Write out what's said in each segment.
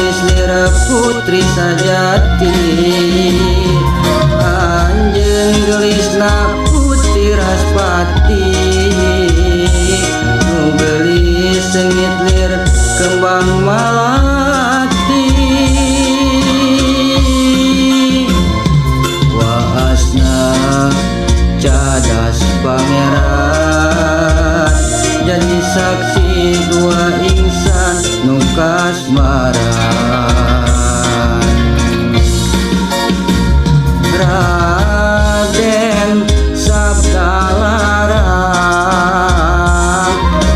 Gelis lira putri sajati, anjeun gelisna putri raspati. Nu gelis seungit lir kembang malati. Waasna cadas pangeran, jadi saksi dua insan nu kasmaran. Raden Sabdalarang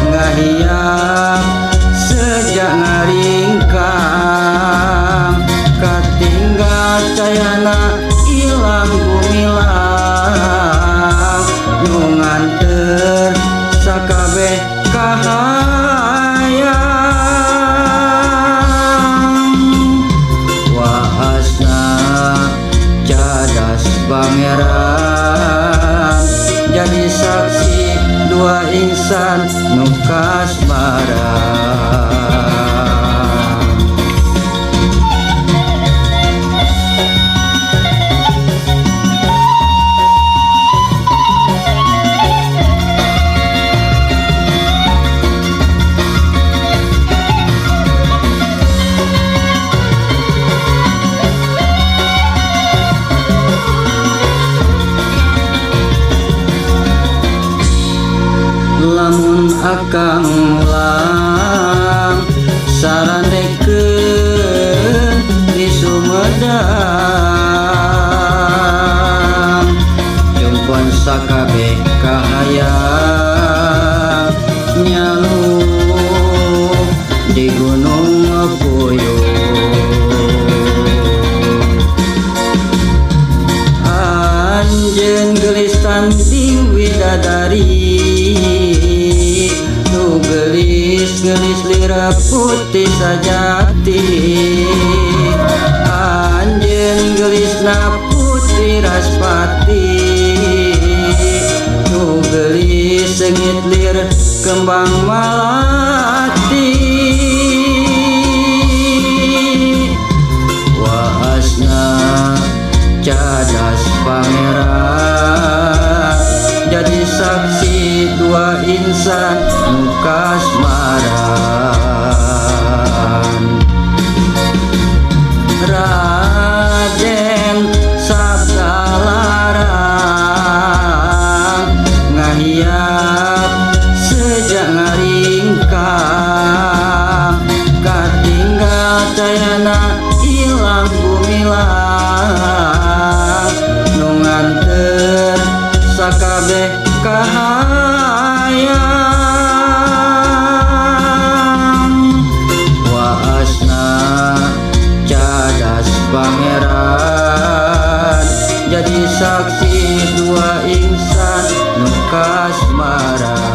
ngahiap sejak ngaringkang, katinggal cayana ilang gumilang, nu nganter sakabeh kahayang. Waasna cadas pangeran, jadi saksi dua insan nu kasmaran. Lamun akang mulang sarandekeun di Sumedang, jumpon sakabeh kahayang nyalu di Gunung Puyuh. Anjeun geulis tanding widadari, nu geulis geulis lira putih sajati, anjeun geulisna putri raspati. Nu geulis seungit lir kembang malati. Waasna cadas pangeran, jadi saksi dua insan nu kasmaran. Raden Sabdalarang ngahiap sejak ngaringkang, katinggal cayana ilang gumilang, nu nganter sakabeh kahayang. Waasna cadas pangeran, jadi saksi dua insan nu kasmaran.